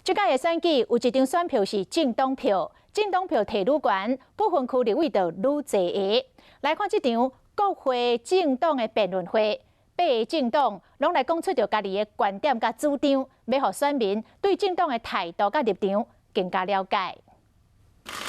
這屆的選舉有一張選票是政黨票，政黨票提愈懸，不分區立委就愈濟个。來看這場國會政黨的辯論會，八个政黨攏來講出著家己的觀點佮主張，欲予選民對政黨的態度佮立場更加了解。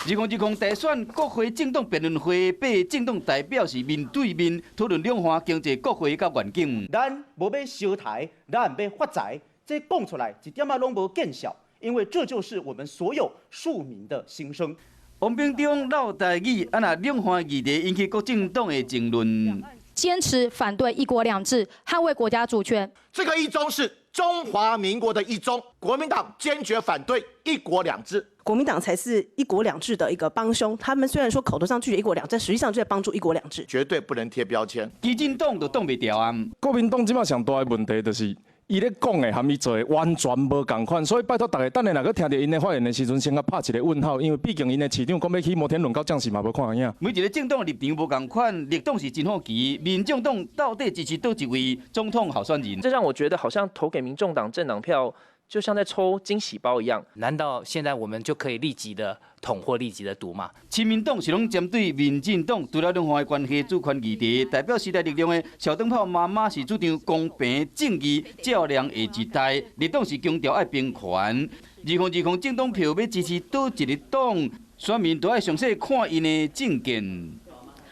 2020大選國會政黨辯論會，八个政黨代表是面對面討論兩岸經濟、國會佮願景。咱無欲燒台，咱欲發財，這講出來一點仔攏無見笑，因為這就是我們所有庶民的心聲。王炳忠嘮台語，啊若兩岸議題引起各政黨的爭論。堅持反對一國兩制，捍衛國家主權。這個一中是中華民國的一中，國民黨堅決反對一國兩制。國民黨才是一國兩制的一個幫兇。他們雖然說口頭上拒絕一國兩制，實際上就在幫助一國兩制。絕對不能貼標籤。基進黨就擋袂牢啊！國民黨這擺上大的問題就是，伊咧講的和伊做的完全無仝款，所以拜託大家，等下若閣聽著𪜶的發言的時陣，先共拍一個問號，因為畢竟𪜶的市長講欲起摩天輪到這時嘛無看影。每一个政黨立場無仝款，綠黨是真好奇，民眾黨到底支持佗一位總統候選人？這讓我覺得好像投給民眾黨政黨票，就像在抽驚喜包一樣。難道現在我們就可以立即的統或立即的獨嗎？親民黨是攏針對民進黨除了兩岸的關係主權議題，代表時代力量的小燈泡媽媽是主張公平正義、照亮下一代。綠黨是強調愛平權。2020政黨票欲支持佗一个黨，選民都愛詳細看𪜶的政見。